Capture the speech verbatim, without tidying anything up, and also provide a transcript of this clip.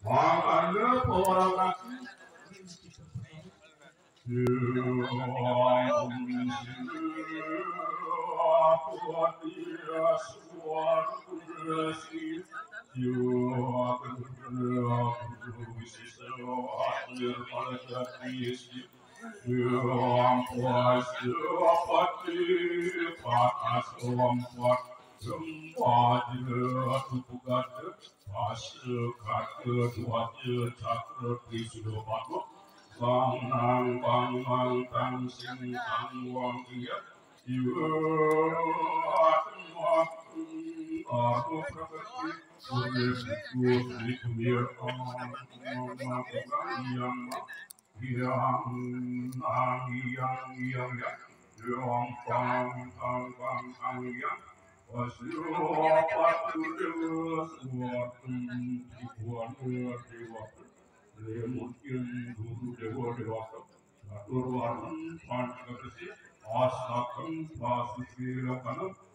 Mangkana pawarang ati. Bang nang bang mang tang sing tang wang iya. Iya. Aku prakriti. Urip kuwi kuwi yang yang yang yang yang yang yang pang pang pang pang yang. Pasyo patu dewa suatu ibuan dewa. Lemutin guru dewa dewa. Atur warung pan kekesi. Asakan pasuci lakana.